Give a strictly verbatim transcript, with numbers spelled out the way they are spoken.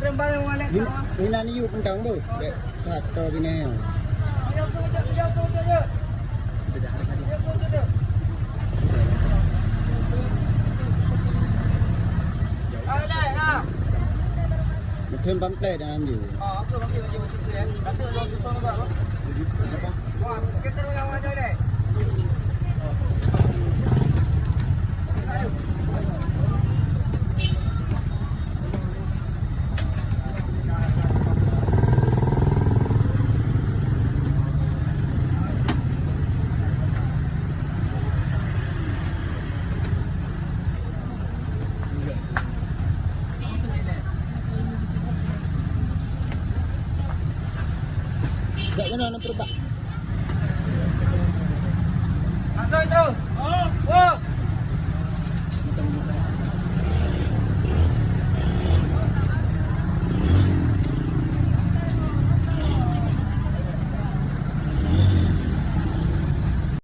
Hin-, hinan yub mantong beuh. Bèk that to binèh. Meutheun pamphlet dan anju. Jak keunoe lam peurubak.